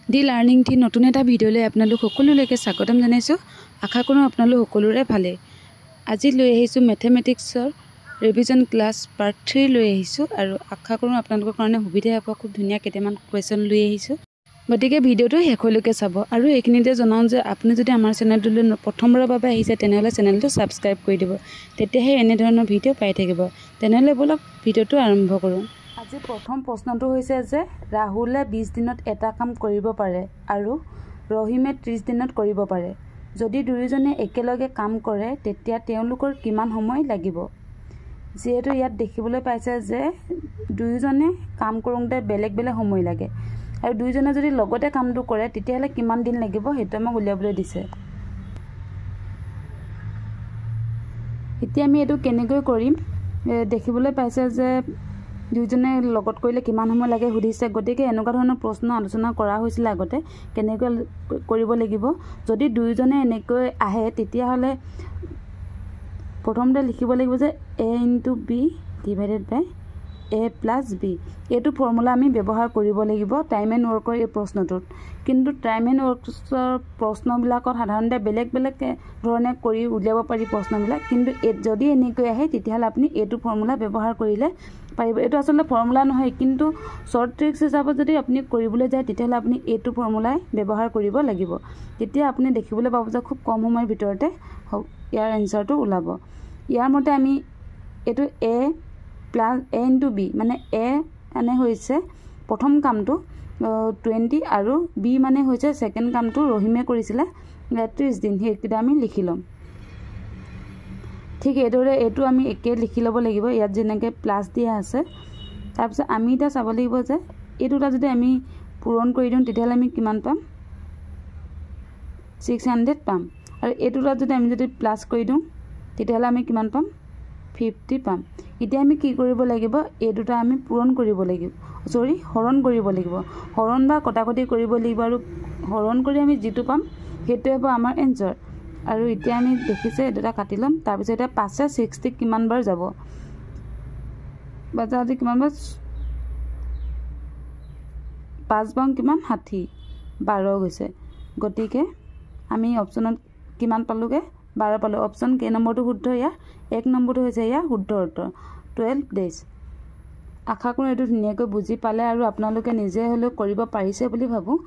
দি learning three নতুন এটা ভিডিঅ'লৈ আপোনালোক সকলোলৈকে স্বাগতম জনাইছোঁ। আশা কৰোঁ আপোনালোক সকলোৰে ভালেই। আজি লৈ আহিছোঁ মেথেমেটিক্সৰ ৰিভিজন ক্লাছ পাৰ্ট 3 লৈ আহিছোঁ আৰু আশা কৰোঁ আপোনালোকৰ কাৰণে সুবিধা হ'ব। খুব ধুনীয়া কেইটামান কুৱেশ্যন লৈ আহিছোঁ, গতিকে ভিডিঅ'টো শেষলৈকে চাব। আৰু এইখিনিতে জনাওঁ যে আপুনি যদি আমাৰ চেনেলটোলৈ প্ৰথমবাৰৰ বাবে আহিছে তেনেহ'লে চেনেলটো ছাবস্ক্ৰাইব কৰি দিব, তেতিয়াহে এনেধৰণৰ ভিডিঅ' পাই থাকিব। তেনেহ'লে ব'লক ভিডিঅ'টো আৰম্ভ কৰোঁ। আজি প্ৰথম প্ৰশ্নটো হৈছে যে ৰাহুলে 20 দিনত এটা কাম কৰিব পাৰে আৰু ৰহিমে 30 দিনত কৰিব পাৰে। যদি দুয়োজনে একেলগে কাম কৰে তেতিয়া তেওঁলোকৰ কিমান সময় লাগিব? যিহেতু ইয়াত দেখিবলৈ পাইছে যে দুয়োজনে কাম কৰোঁতে বেলেগ বেলেগ সময় লাগে আৰু দুয়োজনে যদি লগতে কামটো কৰে তেতিয়াহ'লে কিমান দিন লাগিব সেইটো আমাক উলিয়াবলৈ দিছে। এতিয়া আমি এইটো কেনেকৈ কৰিম? দেখিবলৈ পাইছে যে দুয়োজনে লগত কৰিলে কিমান সময় লাগে সুধিছে। গতিকে এনেকুৱা ধৰণৰ প্ৰশ্ন আলোচনা কৰা হৈছিলে আগতে, কেনেকৈ কৰিব লাগিব। যদি দুয়োজনে এনেকৈ আহে তেতিয়াহ'লে প্ৰথমতে লিখিব লাগিব যে A into B divided by A plus B. এইটো ফৰ্মুলা আমি ব্যৱহাৰ কৰিব লাগিব টাইম এণ্ড ৱৰ্কৰ এই প্ৰশ্নটোত। কিন্তু টাইম এণ্ড ৱৰ্কছৰ প্ৰশ্নবিলাকত সাধাৰণতে বেলেগ বেলেগ ধৰণে কৰি উলিয়াব পাৰি প্ৰশ্নবিলাক, কিন্তু যদি এনেকৈ আহে তেতিয়াহ'লে আপুনি এইটো ফৰ্মুলা ব্যৱহাৰ কৰিলে পাৰিব। এইটো আচলতে ফৰ্মুলা নহয়, কিন্তু শ্বৰ্ট ট্ৰিক্স হিচাপত যদি আপুনি কৰিবলৈ যায় তেতিয়াহ'লে আপুনি এইটো ফৰ্মুলাই ব্যৱহাৰ কৰিব লাগিব। তেতিয়া আপুনি দেখিবলৈ পাব যে খুব কম সময়ৰ ভিতৰতে ইয়াৰ এনচাৰটো ওলাব। ইয়াৰ মতে আমি এইটো A plus A into B, মানে এ মানে হৈছে প্ৰথম কামটো 20 আৰু বি মানে হৈছে ছেকেণ্ড কামটো ৰহিমে কৰিছিলে 30 দিন, সেইকেইটা আমি লিখি ল'ম। ঠিক এইদৰে এইটো আমি একে লিখি ল'ব লাগিব, ইয়াত যেনেকৈ প্লাছ দিয়া আছে। তাৰপিছত আমি এতিয়া চাব লাগিব যে এই দুটা যদি আমি পূৰণ কৰি দিওঁ তেতিয়াহ'লে আমি কিমান পাম? 600 পাম। আৰু এই দুটা যদি আমি প্লাছ কৰি দিওঁ তেতিয়াহ'লে আমি কিমান পাম? 50 পাম। এতিয়া আমি কি কৰিব লাগিব? এই দুটা আমি পূৰণ কৰিব লাগিব, চৰি হৰণ কৰিব লাগিব। হৰণ বা কটাকটি কৰিব লাগিব আৰু হৰণ কৰি আমি যিটো পাম সেইটোৱে হ'ব আমাৰ এনচাৰ। আৰু এতিয়া আমি দেখিছে এই দুটা কাটি ল'ম। তাৰপিছত এতিয়া 5 60 কিমান বাৰ যাব? বা যাওঁতে কিমান বাৰ? 5 বাৰ কিমান? 60, 12 গৈছে। গতিকে আমি অপশ্যনত কিমান পালোঁগৈ? 12 পালোঁ। অপশ্যন কেই নম্বৰটো শুদ্ধ? ইয়াৰ 1 নম্বৰটো হৈছে ইয়াৰ শুদ্ধ উত্তৰ, 12 ডেইজ। আশা কৰোঁ এইটো ধুনীয়াকৈ বুজি পালে আৰু আপোনালোকে নিজে হ'লেও কৰিব পাৰিছে বুলি ভাবোঁ।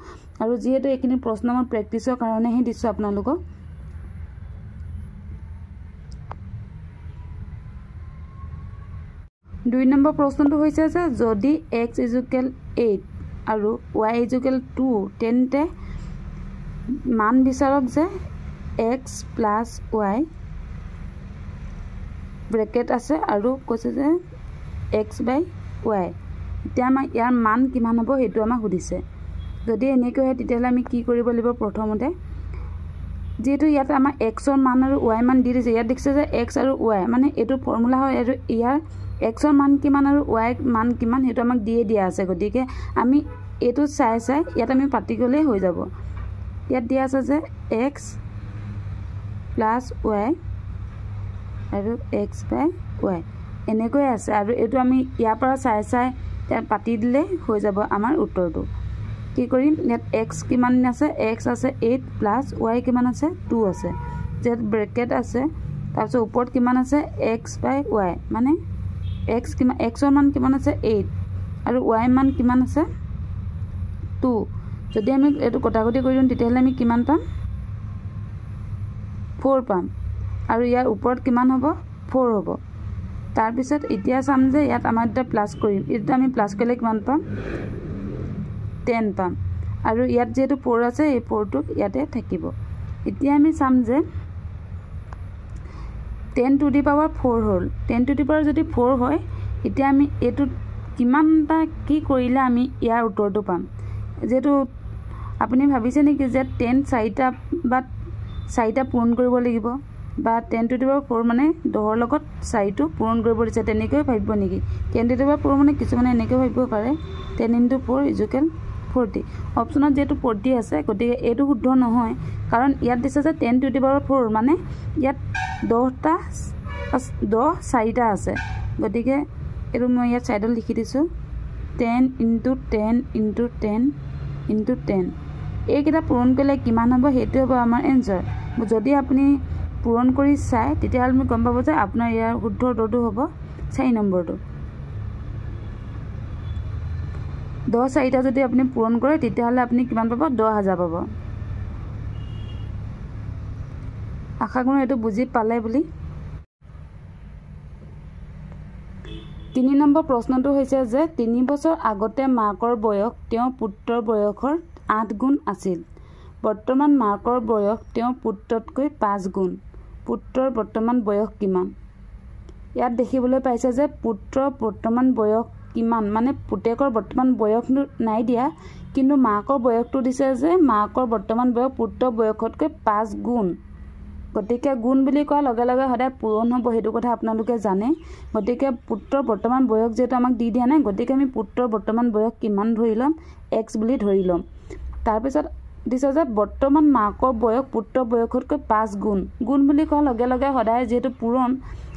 আৰু যিহেতু এইখিনি প্ৰশ্ন মই প্ৰেক্টিছৰ কাৰণেহে দিছোঁ আপোনালোকক। দুই নম্বৰ প্ৰশ্নটো হৈছে যে যদি এক্স ইজুকেল 8 আৰু ৱাই ইজুকেল 2 তেন্তে মান বিচাৰক যে এক্স প্লাছ ৱাই ব্ৰেকেট আছে আৰু কৈছে যে এক্স বাই ৱাই। এতিয়া আমাক ইয়াৰ মান কিমান হ'ব সেইটো আমাক সুধিছে। যদি এনেকৈ হয় তেতিয়াহ'লে আমি কি কৰিব লাগিব? প্ৰথমতে যিহেতু ইয়াত আমাৰ এক্সৰ মান আৰু ৱাই মান দি দিছে, ইয়াত দেখিছে যে এক্স আৰু ৱাই মানে এইটো ফৰ্মুলা হয় আৰু ইয়াৰ এক্সৰ মান কিমান আৰু ৱাইৰ মান কিমান সেইটো আমাক দিয়ে দিয়া আছে। গতিকে আমি এইটো চাই চাই ইয়াত আমি পাতি গ'লেই হৈ যাব। ইয়াত দিয়া আছে যে এক্স প্লাছ ৱাই আৰু এক্স বাই ৱাই এনেকৈ আছে আৰু এইটো আমি ইয়াৰ পৰা চাই চাই পাতি দিলে হৈ যাব আমাৰ উত্তৰটো। কি কৰিম? ইয়াত এক্স কিমান আছে? এক্স আছে 8 প্লাছ ৱাই কিমান আছে? 2 আছে, ইয়াত ব্ৰেকেট আছে। তাৰপিছত ওপৰত কিমান আছে? এক্স বাই ৱাই মানে এক্স কিমান, এক্সৰ মান কিমান আছে? 8 আৰু ৱাই মান কিমান আছে? 2। যদি আমি এইটো কটাকটি কৰি দিওঁ তেতিয়াহ'লে আমি কিমান পাম? 4 পাম। আৰু ইয়াৰ ওপৰত কিমান হ'ব? 4 হ'ব। তাৰপিছত এতিয়া চাম যে ইয়াত আমাৰ দুটা প্লাছ কৰিম, এইটো আমি প্লাছ কৰিলে কিমান পাম? 10 পাম। আৰু ইয়াত যিহেতু 4 আছে এই 4টো ইয়াতে থাকিব। এতিয়া আমি চাম যে 10 টু the power 4 হ'ল। 10 টু the power যদি 4 হয় এতিয়া আমি এইটোত কিমানটা কি কৰিলে আমি ইয়াৰ উত্তৰটো পাম? যিহেতু আপুনি ভাবিছে নেকি যে 10 চাৰিটা বা চাৰিটা পূৰণ কৰিব লাগিব বা 10 টু the power 4 মানে 10ৰ লগত 4টো পূৰণ কৰিব দিছে, তেনেকৈ ভাবিব নেকি? 10 টু the power 4 মানে কিছুমানে এনেকৈ ভাবিব পাৰে 10 ইনটু 4 ইজুকেল 40। অপশ্যনত যিহেতু 40 আছে গতিকে এইটো শুদ্ধ নহয়, কাৰণ ইয়াত দিছে যে 10 টু the power 4 মানে ইয়াত 10টা 10 চাৰিটা আছে। গতিকে এইটো মই ইয়াত ছাইডত লিখি দিছোঁ 10 ইনটু 10 ইনটু 10 ইনটু 10 এইকেইটা পূৰণ কৰিলে কিমান হ'ব সেইটো হ'ব আমাৰ এনচাৰ। যদি আপুনি পূৰণ কৰি চায় তেতিয়াহ'লে আপুনি গম পাব যে আপোনাৰ ইয়াৰ শুদ্ধ উত্তৰটো হ'ব 4 নম্বৰটো। 10 4টা যদি আপুনি পূৰণ কৰে তেতিয়াহ'লে আপুনি কিমান পাব? 10,000 পাব। আশা কৰোঁ এইটো বুজি পালে বুলি। 3 নম্বৰ প্ৰশ্নটো হৈছে যে 3 বছৰ আগতে মাকৰ বয়স তেওঁৰ পুত্ৰৰ বয়সৰ 8 গুণ আছিল। বৰ্তমান মাকৰ বয়স তেওঁৰ পুত্ৰতকৈ 5 গুণ। পুত্ৰৰ বৰ্তমান বয়স কিমান? ইয়াত দেখিবলৈ পাইছে যে পুত্ৰৰ বৰ্তমান বয়স কিমান, মানে পুতেকৰ বৰ্তমান বয়সটো নাই দিয়া, কিন্তু মাকৰ বয়সটো দিছে যে মাকৰ বৰ্তমান বয়স পুত্ৰৰ বয়সতকৈ 5 গুণ। গতিকে গুণ বুলি কোৱাৰ লগে লগে সদায় পূৰণ হ'ব, সেইটো কথা আপোনালোকে জানে। গতিকে পুত্ৰৰ বৰ্তমান বয়স যিহেতু আমাক দি দিয়া নাই, গতিকে আমি পুত্ৰৰ বৰ্তমান বয়স কিমান ধৰি ল'ম? এক্স বুলি ধৰি ল'ম। তাৰপিছত দিছে যে বৰ্তমান মাকৰ বয়স পুত্ৰৰ বয়সতকৈ 5 গুণ। গুণ বুলি কোৱাৰ লগে লগে সদায় যিহেতু পূৰণ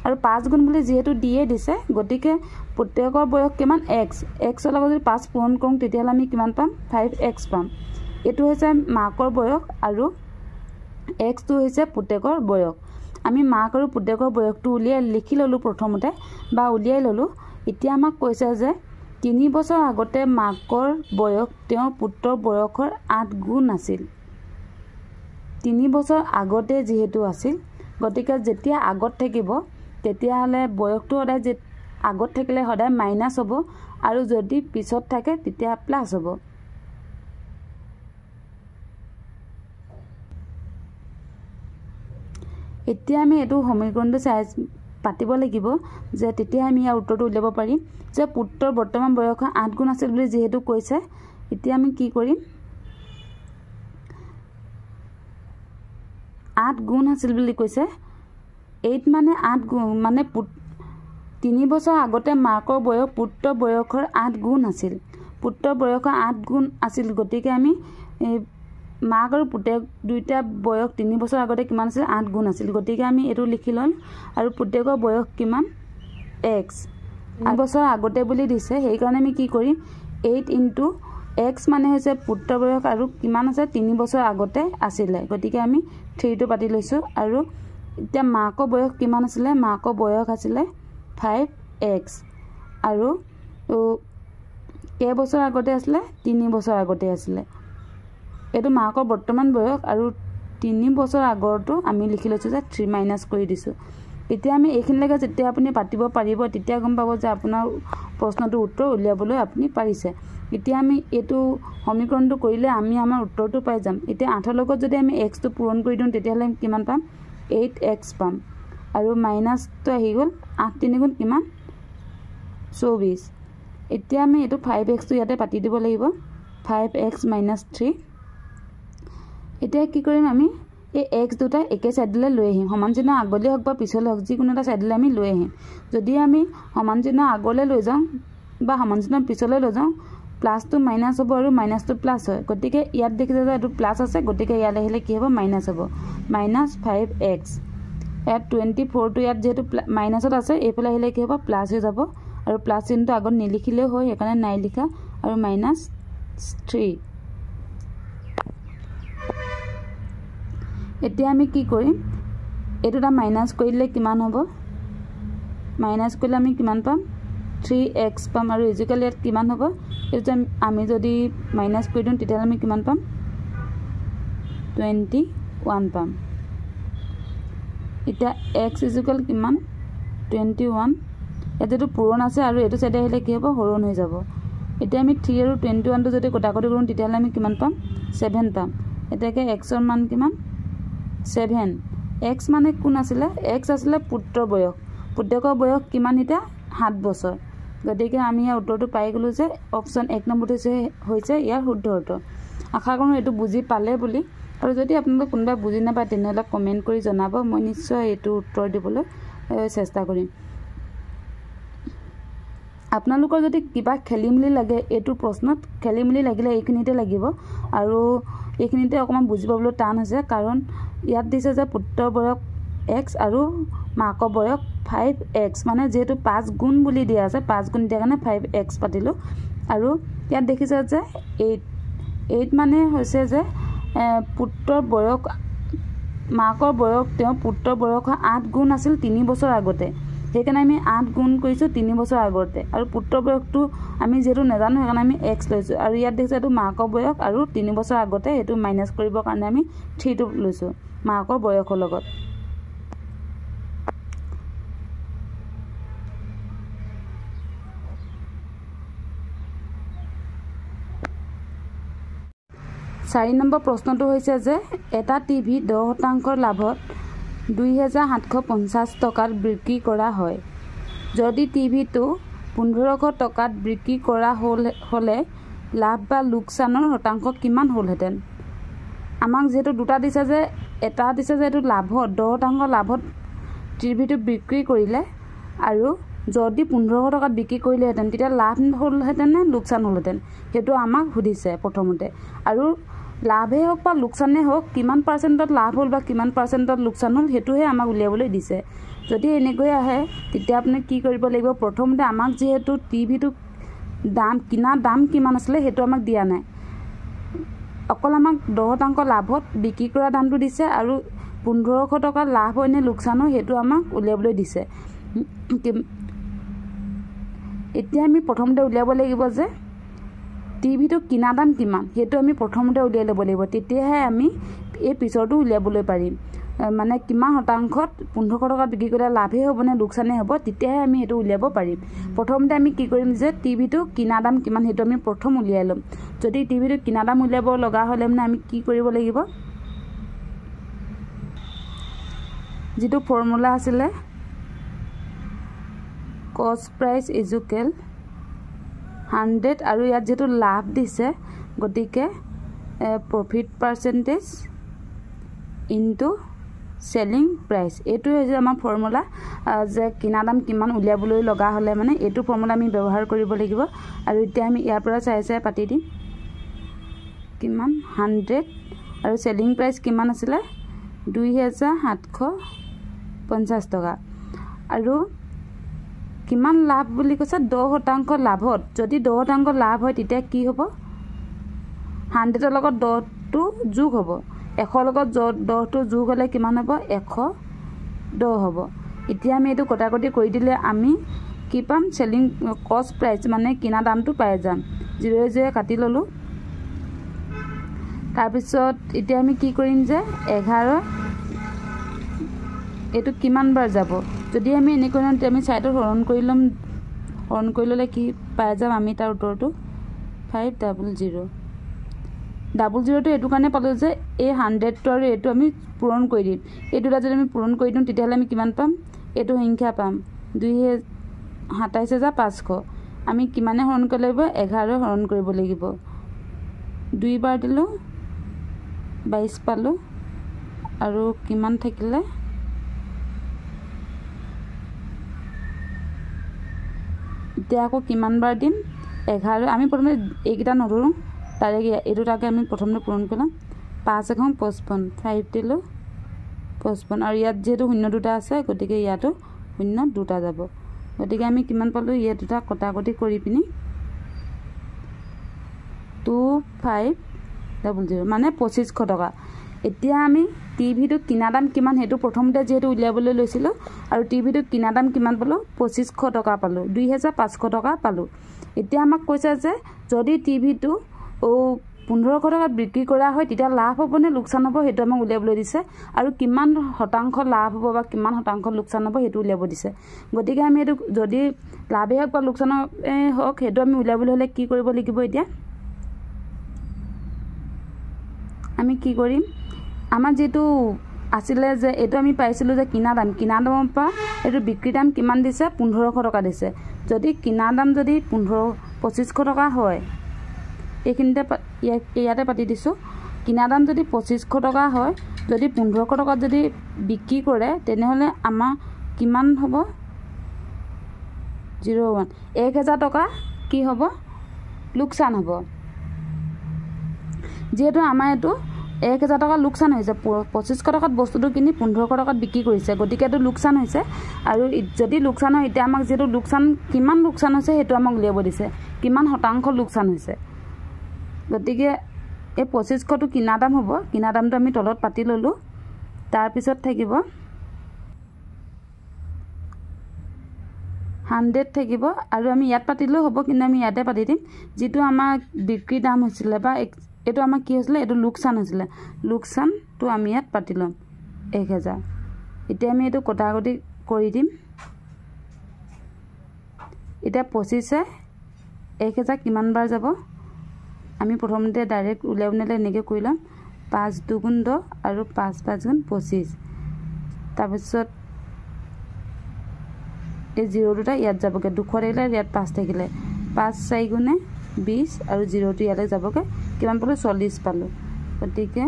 আৰু 5 গুণ বুলি যিহেতু দিয়ে দিছে, গতিকে পুতেকৰ বয়স কিমান? এক্স। এক্সৰ লগত যদি 5 পূৰণ কৰোঁ তেতিয়াহ'লে আমি কিমান পাম? 5x পাম। এইটো হৈছে মাকৰ বয়স আৰু এক্সটো হৈছে পুতেকৰ বয়স। আমি মাক আৰু পুতেকৰ বয়সটো উলিয়াই লিখি ল'লোঁ প্ৰথমতে বা উলিয়াই ল'লোঁ। এতিয়া আমাক কৈছে যে 3 বছৰ আগতে মাকৰ বয়স তেওঁৰ পুত্ৰৰ বয়সৰ 8 গুণ আছিল। 3 বছৰ আগতে যিহেতু আছিল, গতিকে যেতিয়া আগত থাকিব তেতিয়াহ'লে বয়সটো সদায় আগত থাকিলে সদায় মাইনাছ হ'ব আৰু যদি পিছত থাকে তেতিয়া প্লাছ হ'ব। এতিয়া আমি এইটো সমীকৰণটো চাই পাতিব লাগিব যে তেতিয়া আমি ইয়াৰ উত্তৰটো উলিয়াব পাৰিম যে পুত্ৰৰ বৰ্তমান বয়স 8 গুণ আছিল বুলি যিহেতু কৈছে। এতিয়া আমি কি কৰিম? 8 গুণ আছিল বুলি কৈছে। 8 মানে 8 গুণ, মানে 3 বছৰ আগতে মাকৰ বয়স পুত্ৰৰ বয়সৰ 8 গুণ আছিল। পুত্ৰৰ বয়সৰ 8 গুণ আছিল, গতিকে আমি মাক আৰু পুতেক দুইটা বয়স 3 বছৰ আগতে কিমান আছিল? 8 গুণ আছিল। গতিকে আমি এইটো লিখি ল'ম। আৰু পুতেকৰ বয়স কিমান? এক্স। 3 বছৰ আগতে বুলি দিছে, সেইকাৰণে আমি কি কৰিম? 8 ইনটু এক্স মানে হৈছে পুত্ৰৰ বয়স আৰু কিমান আছে? 3 বছৰ আগতে আছিলে, গতিকে আমি 3টো পাতি লৈছোঁ। আৰু এতিয়া মাকৰ বয়স কিমান আছিলে? মাকৰ বয়স আছিলে 5x আৰু কেইবছৰ আগতে আছিলে? 3 বছৰ আগতে আছিলে। এইটো মাকৰ বৰ্তমান বয়স আৰু 3 বছৰ আগৰটো আমি লিখি লৈছোঁ যে 3 মাইনাছ কৰি দিছোঁ। এতিয়া আমি এইখিনিলৈকে যেতিয়া আপুনি পাতিব পাৰিব তেতিয়া গম পাব যে আপোনাৰ প্ৰশ্নটোৰ উত্তৰ উলিয়াবলৈ আপুনি পাৰিছে। এতিয়া আমি এইটো সমীকৰণটো কৰিলে আমি আমাৰ উত্তৰটো পাই যাম। এতিয়া 8ৰ লগত যদি আমি এক্সটো পূৰণ কৰি দিওঁ তেতিয়াহ'লে আমি কিমান পাম? 8x পাম। আৰু মাইনাছটো আহি গ'ল, 8 3 গুণ কিমান? 24। এতিয়া আমি এইটো 5xটো ইয়াতে পাতি দিব লাগিব, 5x minus 3। এতিয়া কি কৰিম আমি? এই এক্স দুটা একে ছাইডলৈ লৈ আহিম, সমান চিহ্ন আগলৈ হওক বা পিছলৈ হওক যিকোনো এটা ছাইডলৈ আমি লৈ আহিম। যদি আমি সমান চিহ্ন আগলৈ লৈ যাওঁ বা সমান চিহ্ন পিছলৈ লৈ যাওঁ, প্লাছটো মাইনাছ হ'ব আৰু মাইনাছটো প্লাছ হয়। গতিকে ইয়াত দেখিছে যে এইটো প্লাছ আছে, গতিকে ইয়াত আহিলে কি হ'ব? মাইনাছ হ'ব, মাইনাছ 5x। ইয়াত 24টো ইয়াত যিহেতু মাইনাছত আছে, এইফালে আহিলে কি হ'ব? প্লাছ হৈ যাব। আৰু প্লাছ চিহ্নটো আগত নিলিখিলেও হয়, সেইকাৰণে নাই লিখা। আৰু মাইনাছ 3। এতিয়া আমি কি কৰিম? এইটো এটা মাইনাছ কৰিলে কিমান হ'ব? মাইনাছ কৰিলে আমি কিমান পাম? 3x পাম। আৰু ইজুকেল ইয়াত কিমান হ'ব? এইটো আমি যদি মাইনাছ কৰি দিওঁ তেতিয়াহ'লে আমি কিমান পাম? 21 পাম। এতিয়া এক্স ইজুকেল কিমান? 21। ইয়াত যিটো পূৰণ আছে আৰু এইটো চাইডে আহিলে কি হ'ব? হৰণ হৈ যাব। এতিয়া আমি 3 আৰু 21টো যদি কটাকটি কৰোঁ তেতিয়াহ'লে আমি কিমান পাম? 7 পাম। এতিয়াকে এক্সৰ মান কিমান? 7। এক্স মানে কোন আছিলে? এক্স আছিলে পুত্ৰৰ বয়স। পুতেকৰ বয়স কিমান এতিয়া? 7 বছৰ। গতিকে আমি ইয়াৰ উত্তৰটো পাই গ'লোঁ যে অপশ্যন 1 নম্বৰটো হৈছে ইয়াৰ শুদ্ধ উত্তৰ। আশা কৰোঁ এইটো বুজি পালে বুলি। আৰু যদি আপোনালোকে কোনোবাই বুজি নাপায় তেনেহ'লে কমেণ্ট কৰি জনাব, মই নিশ্চয় এইটো উত্তৰ দিবলৈ চেষ্টা কৰিম। আপোনালোকৰ যদি কিবা খেলি মেলি লাগে এইটো প্ৰশ্নত, খেলি মেলি লাগিলে এইখিনিতে লাগিব আৰু এইখিনিতে অকণমান বুজি পাবলৈ টান হৈছে, কাৰণ ইয়াত দিছে যে পুত্ৰৰ বয়স এক্স আৰু মাকৰ বয়স 5x, মানে যিহেতু 5 গুণ বুলি দিয়া আছে, 5 গুণ দিয়াৰ কাৰণে 5x পাতিলোঁ। আৰু ইয়াত দেখিছে যে 8 8 মানে হৈছে যে পুত্ৰৰ বয়স, মাকৰ বয়স তেওঁ পুত্ৰৰ বয়স 8 গুণ আছিল 3 বছৰ আগতে, সেইকাৰণে আমি 8 গুণ কৰিছোঁ 3 বছৰ আগতে। আৰু পুত্ৰৰ বয়সটো আমি যিহেতু নাজানো সেইকাৰণে আমি এক্স লৈছোঁ। আৰু ইয়াত দেখিছোঁ এইটো মাকৰ বয়স আৰু 3 বছৰ আগতে, সেইটো মাইনাছ কৰিবৰ কাৰণে আমি 3টো লৈছোঁ মাকৰ বয়সৰ লগত। 4 নম্বৰ প্ৰশ্নটো হৈছে যে এটা টিভি 10% লাভত 2750 টকাত বিক্ৰী কৰা হয়। যদি টিভিটো 1500 টকাত বিক্ৰী কৰা হ'লে লাভ বা লোকচানৰ শতাংশ কিমান হ'লহেঁতেন? আমাক যিহেতু দুটা দিছে, যে এটা দিছে যে এইটো লাভত 10% লাভত টিভিটো বিক্ৰী কৰিলে, আৰু যদি 1500 টকাত বিক্ৰী কৰিলেহেঁতেন তেতিয়া লাভ হ'লহেঁতেন নে লোকচান হ'লহেঁতেন, সেইটো আমাক সুধিছে প্ৰথমতে। আৰু লাভেই হওক বা লোকচানেই হওক, কিমান পাৰ্চেণ্টত লাভ হ'ল বা কিমান পাৰ্চেণ্টত লোকচান হ'ল সেইটোহে আমাক উলিয়াবলৈ দিছে। যদি এনেকৈ আহে তেতিয়া আপুনি কি কৰিব লাগিব, প্ৰথমতে আমাক যিহেতু টিভিটো দাম কিনা দাম কিমান আছিলে সেইটো আমাক দিয়া নাই, অকল আমাক 10% লাভত বিক্ৰী কৰা দামটো দিছে আৰু 1500 টকা লাভ হয় নে লোকচান হয় সেইটো আমাক উলিয়াবলৈ দিছে। এতিয়া আমি প্ৰথমতে উলিয়াব লাগিব যে টিভিটো কিনা দাম কিমান, সেইটো আমি প্ৰথমতে উলিয়াই ল'ব লাগিব, তেতিয়াহে আমি এই পিছৰটো উলিয়াবলৈ পাৰিম। মানে কিমান শতাংশত 1500 টকাত বিক্ৰী কৰিলে লাভেই হ'ব নে লোকচানেই হ'ব, তেতিয়াহে আমি সেইটো উলিয়াব পাৰিম। প্ৰথমতে আমি কি কৰিম যে টিভিটো কিনা দাম কিমান সেইটো আমি প্ৰথম উলিয়াই ল'ম। যদি টিভিটো কিনা দাম উলিয়াব লগা হ'লে মানে আমি কি কৰিব লাগিব, যিটো ফৰ্মুলা আছিলে কষ্ট প্ৰাইচ ইজুকেল 100, আৰু ইয়াত যিহেতু লাভ দিছে গতিকে profit percentage into selling price, এইটোৱে হৈছে আমাৰ ফৰ্মুলা যে কিনা দাম কিমান উলিয়াবলৈ লগা হ'লে মানে এইটো ফৰ্মুলা আমি ব্যৱহাৰ কৰিব লাগিব। আৰু এতিয়া আমি ইয়াৰ পৰা চাই চাই পাতি দিম কিমান 100 আৰু চেলিং প্ৰাইচ কিমান আছিলে 2750 টকা, আৰু কিমান লাভ বুলি কৈছে 10% লাভত। যদি 10% লাভ হয় তেতিয়া কি হ'ব, 100ৰ লগত 10টো যোগ হ'ব, 100ৰ লগত 10টো যোগ হ'লে কিমান হ'ব, 110 হ'ব। এতিয়া আমি এইটো কটাকটি কৰি দিলে আমি কি পাম, চেলিং কষ্ট প্ৰাইচ মানে কিনা দামটো পাই যাম। 0 0 কাটি ল'লোঁ। তাৰপিছত এতিয়া আমি কি কৰিম যে 11 এইটো কিমান বাৰ যাব, যদি আমি এনেকৈ লওঁ তেতিয়া আমি ছাইডত হৰণ কৰি ল'ম, হৰণ কৰি ল'লে কি পাই যাম আমি তাৰ উত্তৰটো 500। ডাবল জিৰ'টো এইটো কাৰণে পালোঁ যে এই 100টো আৰু এইটো আমি পূৰণ কৰি দিম, এই দুটা যদি আমি পূৰণ কৰি দিওঁ তেতিয়াহ'লে আমি কিমান পাম, এইটো সংখ্যা পাম 27500। আমি কিমানে হৰণ কৰিব লাগিব, 11 হৰণ কৰিব লাগিব। দুইবাৰ দিলোঁ 22 পালোঁ, আৰু কিমান থাকিলে এতিয়া আকৌ কিমান বাৰ দিম, 11। আমি প্ৰথমে এইকেইটা নধৰোঁ, তাৰে এইটো তাকে আমি প্ৰথমতে পূৰণ কৰিম। 5 এখন 55, 5 দিলোঁ 55, আৰু ইয়াত যিহেতু শূন্য দুটা আছে গতিকে ইয়াতো শূন্য দুটা যাব। গতিকে আমি কিমান পালোঁ, ইয়াত দুটা কটাকটি কৰি পিনি 2500 মানে 2500 টকা। এতিয়া আমি টিভিটো কিনা দাম কিমান সেইটো প্ৰথমতে যিহেতু উলিয়াবলৈ লৈছিলোঁ, আৰু টিভিটো কিনা দাম কিমান পালোঁ, 2500 টকা পালোঁ, 2500 টকা পালোঁ। এতিয়া আমাক কৈছে যে যদি টিভিটো 1500 টকাত বিক্ৰী কৰা হয় তেতিয়া লাভ হ'ব নে লোকচান হ'ব সেইটো আমাক উলিয়াবলৈ দিছে, আৰু কিমান শতাংশ লাভ হ'ব বা কিমান শতাংশ লোকচান হ'ব সেইটো উলিয়াব দিছে। গতিকে আমি এইটো যদি লাভেই হওক বা লোকচানেই হওক সেইটো আমি উলিয়াবলৈ হ'লে কি কৰিব লাগিব, এতিয়া আমি কি কৰিম, আমাৰ যিটো আছিলে যে এইটো আমি পাইছিলোঁ যে কিনা দাম, কিনা দামৰ পৰা এইটো বিক্ৰী দাম কিমান দিছে, 1500 টকা দিছে। যদি কিনা দাম যদি 2500 টকা হয়, এইখিনিতে ইয়াতে পাতি দিছোঁ, কিনা দাম যদি 2500 টকা হয়, যদি 1500 টকাত যদি বিক্ৰী কৰে তেনেহ'লে আমাৰ কিমান হ'ব, 01 1000 টকা কি হ'ব, লোকচান হ'ব। যিহেতু আমাৰ এইটো 1000 টকা লোকচান হৈছে, 2500 টকাত বস্তুটো কিনি 1500 টকাত বিক্ৰী কৰিছে, গতিকে এইটো লোকচান হৈছে। আৰু যদি লোকচান হয় এতিয়া আমাক যিহেতু লোকচান কিমান লোকচান হৈছে সেইটো আমাক উলিয়াব দিছে, কিমান শতাংশ লোকচান হৈছে। গতিকে এই 2500টো কিনা দাম হ'ব, কিনা দামটো আমি তলত পাতি ল'লোঁ। তাৰপিছত থাকিব 100 থাকিব আৰু আমি ইয়াত পাতিলেও হ'ব, কিন্তু আমি ইয়াতে পাতি দিম। যিটো আমাৰ বিক্ৰী দাম হৈছিলে বা এইটো আমাৰ কি হৈছিলে, এইটো লোকচান হৈছিলে, লোকচানটো আমি ইয়াত পাতি ল'ম 1000। এতিয়া আমি এইটো কটাকটি কৰি দিম। এতিয়া 25 1000 কিমান বাৰ যাব, আমি প্ৰথমতে ডাইৰেক্ট উলিয়াব নিলে এনেকৈ কৰি ল'ম। 5 দুগুণ 10 আৰু 5 5 গুণ 25। তাৰপিছত এই জিৰ' দুটা ইয়াত যাবগৈ, 200 থাকিলে ইয়াত 5 থাকিলে, 5 4 গুণে 20 আৰু জিৰ'টো ইয়ালৈ যাবগৈ। কিমান পালোঁ, 40 পালোঁ। গতিকে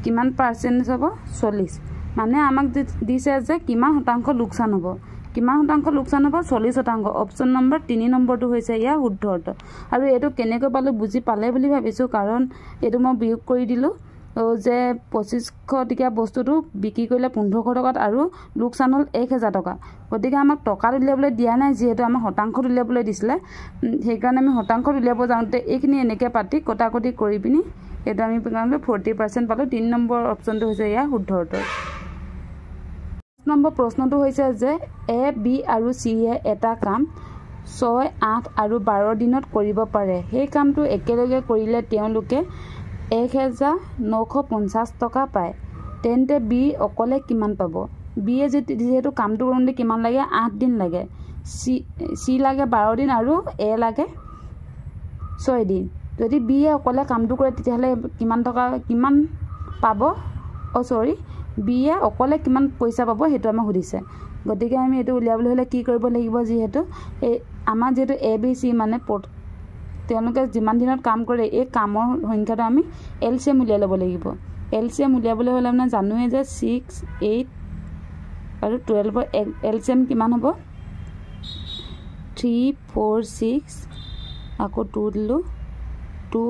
কিমান পাৰ্চেণ্টেজ হ'ব, 40। মানে আমাক দিছে যে কিমান শতাংশ লোকচান হ'ব, কিমান শতাংশ লোকচান হ'ব, 40%। অপশ্যন নম্বৰ 3 নম্বৰটো হৈছে ইয়াৰ শুদ্ধ উত্তৰ। আৰু এইটো কেনেকৈ পালোঁ বুজি পালে বুলি ভাবিছোঁ, কাৰণ এইটো মই বিয়োগ কৰি দিলোঁ যে 2500 টকীয়া বস্তুটো বিক্ৰী কৰিলে 1500 টকাত আৰু লোকচান হ'ল 1000 টকা। গতিকে আমাক টকাত উলিয়াবলৈ দিয়া নাই, যিহেতু আমাক শতাংশত উলিয়াবলৈ দিছিলে, সেইকাৰণে আমি শতাংশত উলিয়াব যাওঁতে এইখিনি এনেকৈ পাতি কটাকটি কৰি পিনি এইটো আমি 40% পালোঁ। 3 নম্বৰ অপশ্যনটো হৈছে ইয়াৰ শুদ্ধ উত্তৰ। 5 নম্বৰ প্ৰশ্নটো হৈছে যে এ, বি আৰু চিয়ে এটা কাম 6, 8 আৰু 12 দিনত কৰিব পাৰে। সেই কামটো একেলগে কৰিলে তেওঁলোকে 1950 টকা পায়। তেন্তে বি অকলে কিমান পাব? বিয়ে যিহেতু কামটো কৰোঁতে কিমান লাগে, 8 দিন লাগে, চি লাগে 12 দিন আৰু এ লাগে 6 দিন। যদি বিয়ে অকলে কামটো কৰে তেতিয়াহ'লে কিমান টকা কিমান পাব, অ' চৰি, বিয়ে অকলে কিমান পইচা পাব সেইটো আমাক সুধিছে। গতিকে আমি এইটো উলিয়াবলৈ হ'লে কি কৰিব লাগিব, যিহেতু এই আমাৰ যিহেতু এ বি চি মানে তেওঁলোকে যিমান দিনত কাম কৰে এই কামৰ সংখ্যাটো আমি এল চি এম উলিয়াই ল'ব লাগিব। এল চি এম উলিয়াবলৈ হ'লে মানে জানোৱেই যে 6, 8 আৰু 12ৰ এল চি এম কিমান হ'ব, 3, 4, 6 আকৌ 2 দিলোঁ, 2,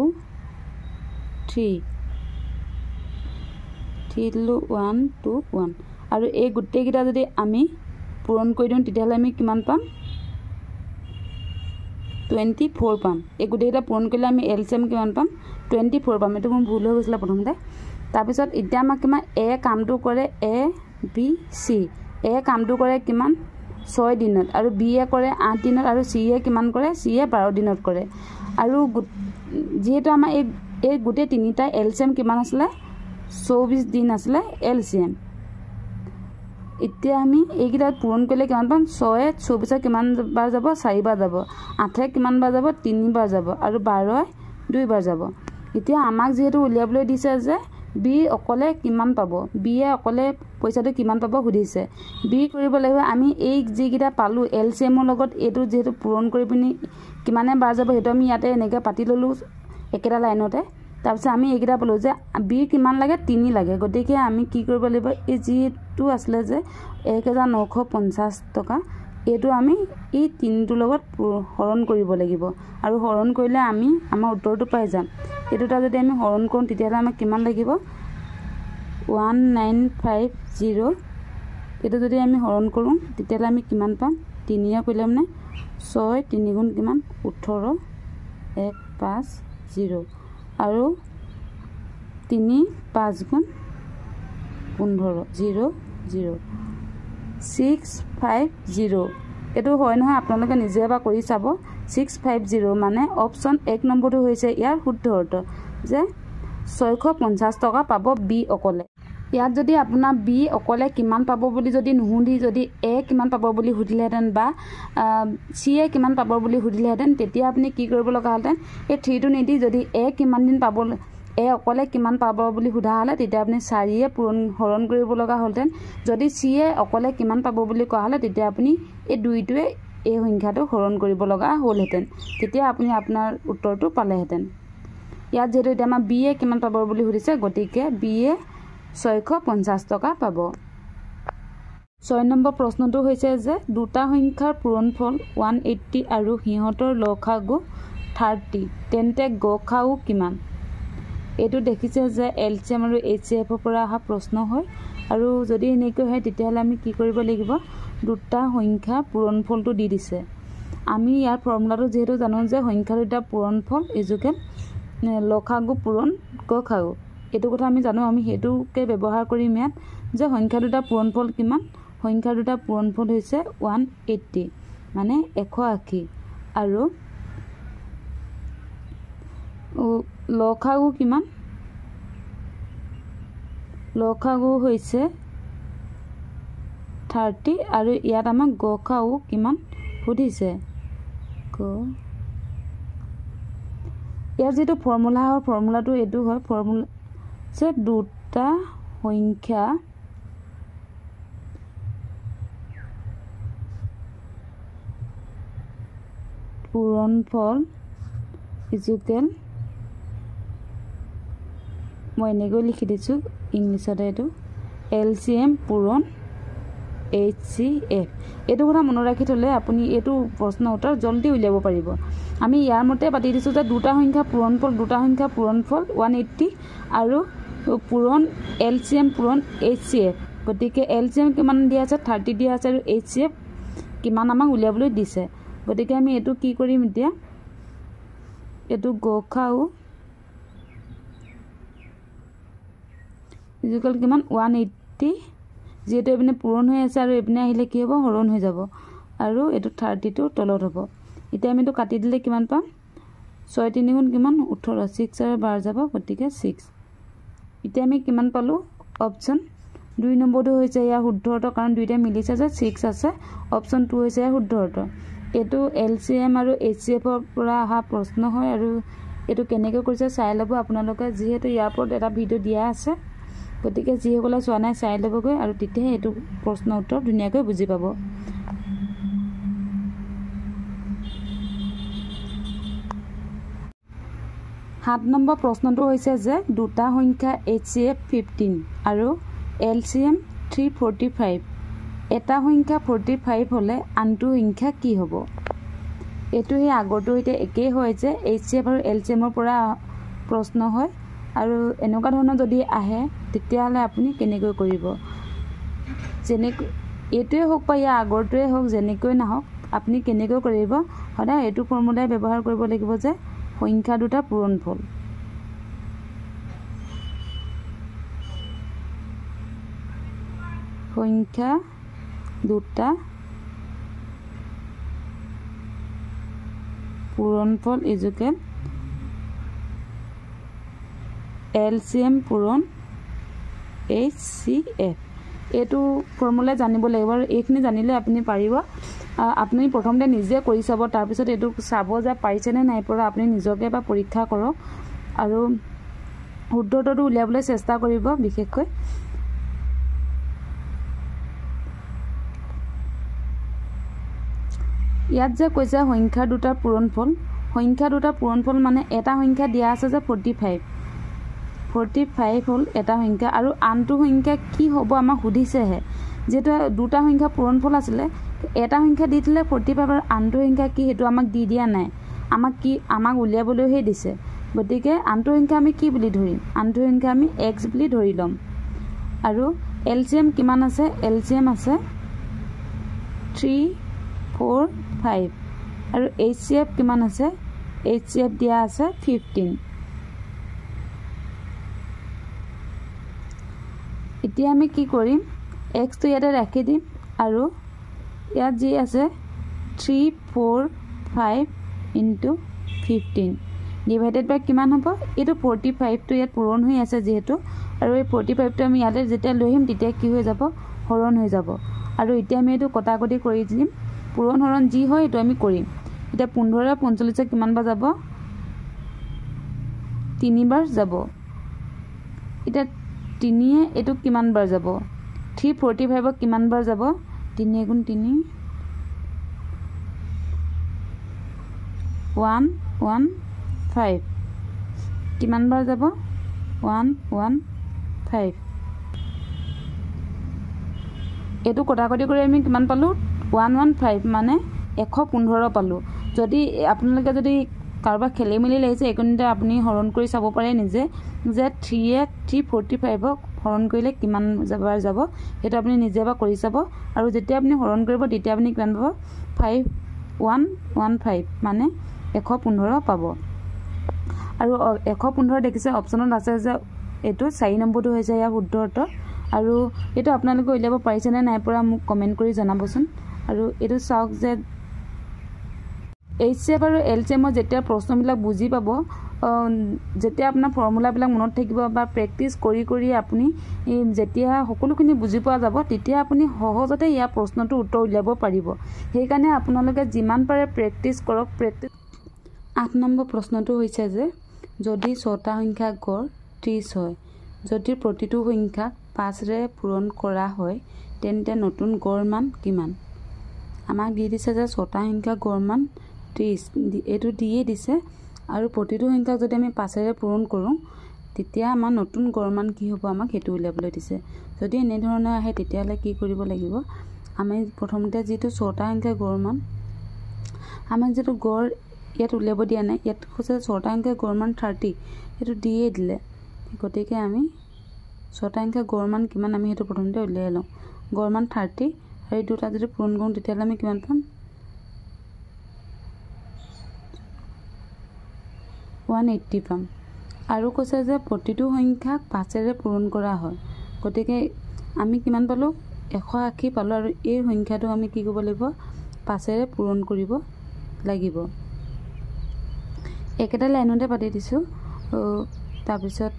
3, 3 দিলোঁ, 1, 2, 1। আৰু এই গোটেইকেইটা যদি আমি পূৰণ কৰি দিওঁ তেতিয়াহ'লে আমি কিমান পাম, 24 পাম। এই গোটেইকেইটা পূৰণ কৰিলে আমি এল চি এম কিমান পাম, 24 পাম। এইটো মোৰ ভুল হৈ গৈছিলে প্ৰথমতে। তাৰপিছত এতিয়া আমাক কিমান, এ কামটো কৰে, এ বি চি, এ কামটো কৰে কিমান, 6 দিনত, আৰু বি এ কৰে 8 দিনত, আৰু চি এ কিমান কৰে, চি এ 12 দিনত কৰে। আৰু যিহেতু আমাৰ এই গোটেই তিনিটা এল চি এম কিমান আছিলে, 24 দিন আছিলে এল চি এম। এতিয়া আমি এইকেইটা পূৰণ কৰিলে কিমান পাম, 6 24 কিমান বাৰ যাব, 4 বাৰ যাব, 8 কিমান বাৰ যাব, 3 বাৰ যাব, আৰু 12 2 বাৰ যাব। এতিয়া আমাক যিহেতু উলিয়াবলৈ দিছে যে বি অকলে কিমান পাব, বিয়ে অকলে পইচাটো কিমান পাব সুধিছে। বি কৰিব লাগিব আমি এই যিকেইটা পালোঁ এল চি এমৰ লগত এইটো যিহেতু পূৰণ কৰি পিনি কিমানে বাৰ যাব সেইটো আমি ইয়াতে এনেকৈ পাতি ল'লোঁ একেটা লাইনতে। তাৰপিছত আমি এইকেইটা পালোঁ যে বি কিমান লাগে, 3 লাগে। গতিকে আমি কি কৰিব লাগিব, এই যিটো আছিলে যে 1950 টকা, এইটো আমি এই 3টোৰ লগত হৰণ কৰিব লাগিব। আৰু হৰণ কৰিলে আমি আমাৰ উত্তৰটো পাই যাম। এই দুটা যদি আমি হৰণ কৰোঁ তেতিয়াহ'লে আমাক কিমান লাগিব, 1950। এইটো যদি আমি হৰণ কৰোঁ তেতিয়াহ'লে আমি কিমান পাম, 3 কৰিলে মানে 6 3 গুণ কিমান, 18, 1 5 0 আৰু 3 5 গুণ 15, 0 0 6 5 0। এইটো হয় নহয়, আপোনালোকে নিজে এবাৰ কৰি চাব। 650 মানে অপশ্যন 1 নম্বৰটো হৈছে ইয়াৰ শুদ্ধ উত্তৰ, যে 650 টকা পাব বি অকলে। ইয়াত যদি আপোনাৰ বি অকলে কিমান পাব বুলি যদি নুসুধি যদি এ কিমান পাব বুলি সুধিলেহেঁতেন বা চি এ কিমান পাব বুলি সুধিলেহেঁতেন, তেতিয়া আপুনি কি কৰিব লগা হ'লহেঁতেন, এই 3টো নিদি যদি এ কিমান দিন পাব, এ অকলে কিমান পাব বুলি সোধা হ'লে তেতিয়া আপুনি 4 পূৰণ হৰণ কৰিব লগা হ'লহেঁতেন। যদি চি এ অকলে কিমান পাব বুলি কোৱা হ'লে তেতিয়া আপুনি এই 2টোৱে এই সংখ্যাটো হৰণ কৰিব লগা হ'লহেঁতেন, তেতিয়া আপুনি আপোনাৰ উত্তৰটো পালেহেঁতেন। ইয়াত যিহেতু এতিয়া আমাৰ বি এ কিমান পাব বুলি সুধিছে, গতিকে বি এ 650 টকা পাব। 6 নম্বৰ প্ৰশ্নটো হৈছে যে দুটা সংখ্যাৰ পূৰণফল 180 আৰু সিহঁতৰ লসাগু 30, তেন্তে গসাগু কিমান? এইটো দেখিছে যে এল চি এম আৰু এইচ চি এফৰ পৰা অহা প্ৰশ্ন হয়। আৰু যদি এনেকৈ হয় তেতিয়াহ'লে আমি কি কৰিব লাগিব, দুটা সংখ্যা পূৰণফলটো দি দিছে। আমি ইয়াৰ ফৰ্মুলাটো যিহেতু জানো যে সংখ্যা দুটা পূৰণফল ইজুকেল লসাগু পূৰণ গসাগু। এইটো কথা আমি জানো, আমি সেইটোকে ব্যৱহাৰ কৰিম ইয়াত যে সংখ্যা দুটা পূৰণফল কিমান। সংখ্যা দুটা পূৰণফল হৈছে 180 মানে 180 আৰু লসাগু কিমান, লসাগু হৈছে 30 আৰু ইয়াত আমাক গসাগু কিমান সুধিছে। ইয়াৰ যিটো ফৰ্মুলা হয়, ফৰ্মুলাটো এইটো হয়, ফৰ্মুলা যে দুটা সংখ্যা পূৰণফল ইজুকেল, মই এনেকৈ লিখি দিছোঁ ইংলিছতে, এইটো LCM পূৰণ HCF। এইটো কথা মনত ৰাখি থ'লে আপুনি এইটো প্ৰশ্নৰ উত্তৰ জলদি উলিয়াব পাৰিব। আমি ইয়াৰ মতে পাতি দিছোঁ যে দুটা সংখ্যা পূৰণফল, দুটা সংখ্যা পূৰণফল 180 আৰু পূৰণ LCM পূৰণ HCF। গতিকে LCM কিমান দিয়া আছে, 30 দিয়া আছে আৰু HCF কিমান আমাক উলিয়াবলৈ দিছে। গতিকে আমি এইটো কি কৰিম এতিয়া, এইটো গসাগু ইজুকেল কিমান 180, যিহেতু এইপিনে পূৰণ হৈ আছে আৰু এইপিনে আহিলে কি হ'ব, হৰণ হৈ যাব আৰু এইটো 32 তলত হ'ব। এতিয়া আমি এইটো কাটি দিলে কিমান পাম, 6 3 গুণ কিমান 18, 6 আৰু 12 যাব, গতিকে 6। এতিয়া আমি কিমান পালোঁ, অপশ্যন 2 নম্বৰটো হৈছে ইয়াৰ শুদ্ধ উত্তৰ, কাৰণ দুইটাই মিলিছে যে 6 আছে। অপশ্যন 2 হৈছে ইয়াৰ শুদ্ধ উত্তৰ। এইটো LCM আৰু HCFৰ পৰা অহা প্ৰশ্ন হয় আৰু এইটো কেনেকৈ কৰিছে চাই ল'ব আপোনালোকে, যিহেতু ইয়াৰ ওপৰত এটা ভিডিঅ' দিয়া আছে, গতিকে যিসকলে চোৱা নাই চাই ল'বগৈ আৰু তেতিয়াহে এইটো প্ৰশ্নৰ উত্তৰ ধুনীয়াকৈ বুজি পাব। সাত নম্বৰ প্ৰশ্নটো হৈছে যে দুটা সংখ্যা HCF 15 আৰু LCM 345, এটা সংখ্যা 45 হ'লে আনটো সংখ্যা কি হ'ব। এইটো সেই আগৰটোৰ সৈতে একেই হয় যে HCF আৰু LCMৰ পৰা প্ৰশ্ন হয় আৰু এনেকুৱা ধৰণৰ যদি আহে তেতিয়াহ'লে আপুনি কেনেকৈ কৰিব, যেনেকৈ এইটোৱে হওক বা ইয়াৰ আগৰটোৱে হওক, যেনেকৈ নাহক আপুনি কেনেকৈ কৰিব, সদায় এইটো ফৰ্মুলাই ব্যৱহাৰ কৰিব লাগিব যে সংখ্যা দুটা পূৰণফল। সংখ্যা দুটা পূৰণফল ইজুকেল LCM পূৰণ HCF। এইটো ফৰ্মুলা জানিব লাগিব আৰু এইখিনি জানিলে আপুনি পাৰিব। আপুনি প্ৰথমতে নিজে কৰি চাব, তাৰপিছত এইটো চাব যে পাৰিছেনে নাই পৰা, আপুনি নিজকে এবাৰ পৰীক্ষা কৰক আৰু শুদ্ধ উত্তৰটো উলিয়াবলৈ চেষ্টা কৰিব। বিশেষকৈ ইয়াত যে কৈছে সংখ্যা দুটাৰ পূৰণফল, সংখ্যা দুটাৰ পূৰণফল মানে এটা সংখ্যা দিয়া আছে যে 45, 45 হ'ল এটা সংখ্যা আৰু আনটো সংখ্যা কি হ'ব আমাক সুধিছেহে। যিহেতু দুটা সংখ্যা পূৰণফল আছিলে, এটা সংখ্যা দি দিলে 45 আৰু আনটো সংখ্যা কি সেইটো আমাক দি দিয়া নাই, আমাক কি আমাক উলিয়াবলৈহে দিছে। গতিকে আনটো সংখ্যা আমি কি বুলি ধৰিম, আনটো সংখ্যা আমি x বুলি ধৰি ল'ম। আৰু LCM কিমান আছে, LCM আছে 3 4 5 আৰু HCF কিমান আছে, HCF দিয়া আছে 15। এতিয়া আমি কি কৰিম, এক্সটো ইয়াতে ৰাখি দিম আৰু ইয়াত যি আছে 3 4 5 ইনটু 15 ডিভাইডেড বাই কিমান হ'ব, এইটো 45টো ইয়াত পূৰণ হৈ আছে যিহেতু, আৰু এই 45টো আমি ইয়াতে যেতিয়া লৈ আহিম তেতিয়া কি হৈ যাব, হৰণ হৈ যাব। আৰু এতিয়া আমি এইটো কটাকটি কৰি দিম, পূৰণ হৰণ যি হয় এইটো আমি কৰিম। এতিয়া 15 45 কিমান বাৰ যাব, তিনিবাৰ যাব। এতিয়া তিনিয়ে এইটো কিমান বাৰ যাব, 345 কিমান বাৰ যাব, 3 গুণ 3 1 1 5 কিমান বাৰ যাব, 1 1 5। এইটো কটাকটি কৰি আমি কিমান পালোঁ, 1 1 5 মানে 115 পালোঁ। যদি আপোনালোকে যদি কাৰোবাৰ খেলি মেলি লাগিছে এইখিনিতে আপুনি হৰণ কৰি চাব পাৰে নিজে, যে 3য়ে 345ক হৰণ কৰিলে কিমান বাৰ যাব সেইটো আপুনি নিজে এবাৰ কৰি চাব। আৰু যেতিয়া আপুনি হৰণ কৰিব তেতিয়া আপুনি কিমান পাব, 5 1 1 5 মানে 115 পাব। আৰু 115 দেখিছে অপশ্যনত আছে যে এইটো 4 নম্বৰটো হৈছে ইয়াৰ শুদ্ধ উত্তৰ। আৰু এইটো আপোনালোকে উলিয়াব পাৰিছেনে নাই পৰা মোক কমেণ্ট কৰি জনাবচোন। আৰু এইটো চাওক যে এইচ চি এফ আৰু এল চি এমৰ যেতিয়া প্ৰশ্নবিলাক বুজি পাব, যেতিয়া আপোনাৰ ফৰ্মুলাবিলাক মনত থাকিব বা প্ৰেক্টিচ কৰি কৰি আপুনি যেতিয়া সকলোখিনি বুজি পোৱা যাব, তেতিয়া আপুনি সহজতে ইয়াৰ প্ৰশ্নটোৰ উত্তৰ উলিয়াব পাৰিব। সেইকাৰণে আপোনালোকে যিমান পাৰে প্ৰেক্টিচ কৰক। প্ৰেক্টিচ 8 নম্বৰ প্ৰশ্নটো হৈছে যে যদি 6টা সংখ্যা গড় 30 হয়, যদি প্ৰতিটো সংখ্যাক 5ৰে পূৰণ কৰা হয়, তেন্তে নতুন গড় মান কিমান? আমাক দি দিছে যে 6টা সংখ্যা গড় মান 30, এইটো দিয়ে দিছে। আৰু প্ৰতিটো সংখ্যাক যদি আমি 5ৰে পূৰণ কৰোঁ, তেতিয়া আমাৰ নতুন গড় মান কি হ'ব আমাক সেইটো উলিয়াবলৈ দিছে। যদি এনেধৰণে আহে তেতিয়াহ'লে কি কৰিব লাগিব, আমি প্ৰথমতে যিটো 6টা সংখ্যা গড় মান, আমাক যিটো গড় ইয়াত উলিয়াব দিয়া নাই, ইয়াত কৈছে 6টা সংখ্যা গড় মান 30, সেইটো দিয়ে দিলে। গতিকে আমি 6টা সংখ্যা গড় মান কিমান আমি সেইটো প্ৰথমতে উলিয়াই লওঁ। গড় মান 30 আৰু এই দুটা যদি পূৰণ কৰোঁ তেতিয়াহ'লে আমি কিমান পাম, 180 পাম। আৰু কৈছে যে প্ৰতিটো সংখ্যাক 5ৰে পূৰণ কৰা হয়, গতিকে আমি কিমান পালোঁ, 180 পালোঁ। আৰু এই সংখ্যাটো আমি কি কৰিব লাগিব, 5ৰে পূৰণ কৰিব লাগিব। একেটা লাইনতে পাতি দিছোঁ। তাৰপিছত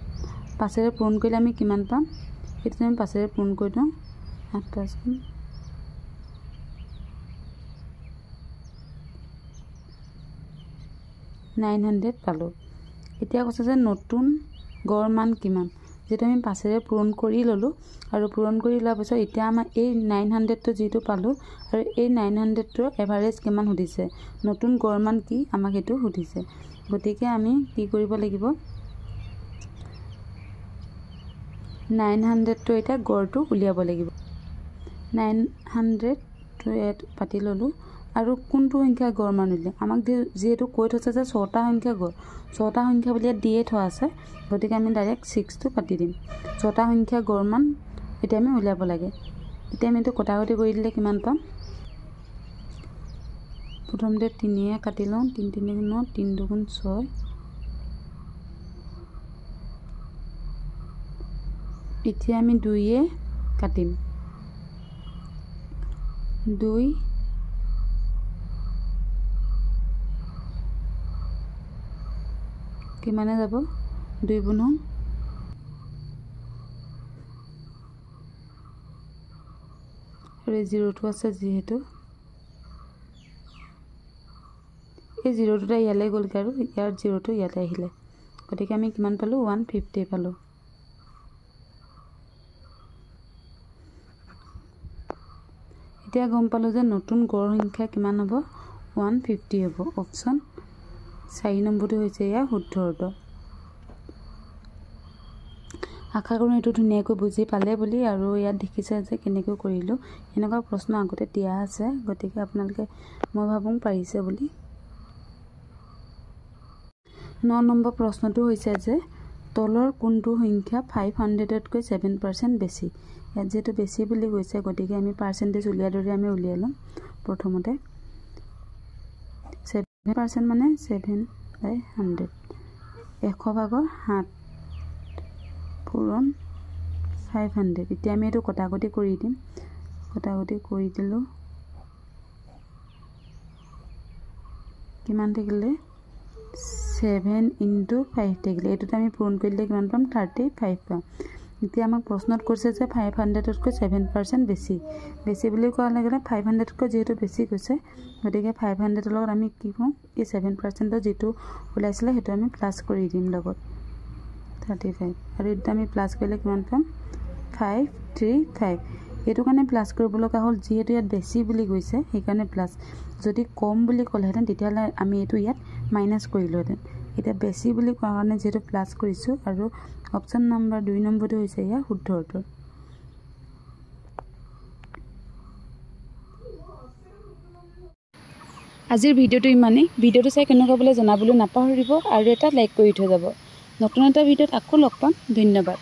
5ৰে পূৰণ কৰিলে আমি কিমান পাম, সেইটো আমি 5ৰে পূৰণ কৰি দিওঁ। 8 5 গুণ 900 পালোঁ। এতিয়া কৈছে যে নতুন গড় মান কিমান, যিটো আমি 5ৰে পূৰণ কৰি ল'লোঁ। আৰু পূৰণ কৰি লোৱাৰ পিছত এতিয়া আমাৰ এই 900টো যিটো পালোঁ, আৰু এই 900টোৰ এভাৰেজ কিমান সুধিছে, নতুন গড় মান কি আমাক সেইটো সুধিছে। গতিকে আমি কি কৰিব লাগিব, 900টো এতিয়া গড়টো উলিয়াব লাগিব। 900টো ইয়াত পাতি ল'লোঁ। আৰু কোনটো সংখ্যা গড় মান উলিয়াম, আমাক যিহেতু কৈ থৈছে যে 6টা সংখ্যা গড়, 6টা সংখ্যা বুলি ইয়াত দিয়ে থোৱা আছে, গতিকে আমি ডাইৰেক্ট 6টো পাতি দিম। 6টা সংখ্যা গড় মান এতিয়া আমি উলিয়াব লাগে। এতিয়া আমি এইটো কটাকটি কৰি দিলে কিমান পাম, প্ৰথমতে 3 কাটি লওঁ, 3 3 9, 3 2 গুণ 6, এতিয়া আমি 2 কাটিম, 2 কিমানে যাব, 2 গুণ আৰু এই জিৰ'টো আছে যিহেতু, এই জিৰ'টোতে ইয়ালৈ গ'লগৈ আৰু ইয়াৰ জিৰ'টো ইয়ালৈ আহিলে। গতিকে আমি কিমান পালোঁ, 150 পালোঁ। এতিয়া গম পালোঁ যে নতুন গড় সংখ্যা কিমান হ'ব, 150 হ'ব। অপশ্যন 4 নম্বৰটো হৈছে ইয়াৰ শুদ্ধ উত্তৰ। আশা কৰোঁ এইটো ধুনীয়াকৈ বুজি পালে বুলি। আৰু ইয়াত দেখিছে যে কেনেকৈ কৰিলোঁ, এনেকুৱা প্ৰশ্ন আগতে দিয়া আছে, গতিকে আপোনালোকে মই ভাবোঁ পাৰিছে বুলি। 9 নম্বৰ প্ৰশ্নটো হৈছে যে তলৰ কোনটো সংখ্যা 500তকৈ 7% বেছি। ইয়াত যিহেতু বেছি বুলি কৈছে, গতিকে আমি পাৰ্চেণ্টেজ উলিওৱাৰ দৰে আমি উলিয়াই ল'ম। প্ৰথমতে 7% মানে 7/100, 100 ভাগৰ 7 পূৰণ 500। এতিয়া আমি এইটো কটাকটি কৰি দিম। কটাকটি কৰি দিলোঁ, কিমান থাকিলে, 7 ইনটু 5 থাকিলে। এইটোতে আমি পূৰণ কৰি দিলে কিমান পাম, 35 পাম। এতিয়া আমাক প্ৰশ্নত কৈছে যে 500তকৈ 7% বেছি। বেছি বুলি কোৱাৰ লগে লগে 500তকৈ যিহেতু বেছি কৈছে, গতিকে 500ৰ লগত আমি কি কৰোঁ, এই 7%ৰ যিটো ওলাইছিলে সেইটো আমি প্লাছ কৰি দিম লগত 35। আৰু এইটো আমি প্লাছ কৰিলে কিমান পাম, 535। এইটো কাৰণে প্লাছ কৰিব লগা হ'ল, যিহেতু ইয়াত বেছি বুলি কৈছে সেইকাৰণে প্লাছ। যদি কম বুলি ক'লেহেঁতেন তেতিয়াহ'লে আমি এইটো ইয়াত মাইনাছ কৰিলোহেঁতেন। এতিয়া বেছি বুলি কোৱাৰ কাৰণে যিহেতু প্লাছ কৰিছোঁ। আৰু অপশ্যন নম্বৰ 2 নম্বৰটো হৈছে ইয়াৰ শুদ্ধ উত্তৰ। আজিৰ ভিডিঅ'টো ইমানেই। ভিডিঅ'টো চাই কেনেকুৱা পালে জনাবলৈ নাপাহৰিব আৰু এটা লাইক কৰি থৈ যাব। নতুন এটা ভিডিঅ'ত আকৌ লগ পাম। ধন্যবাদ।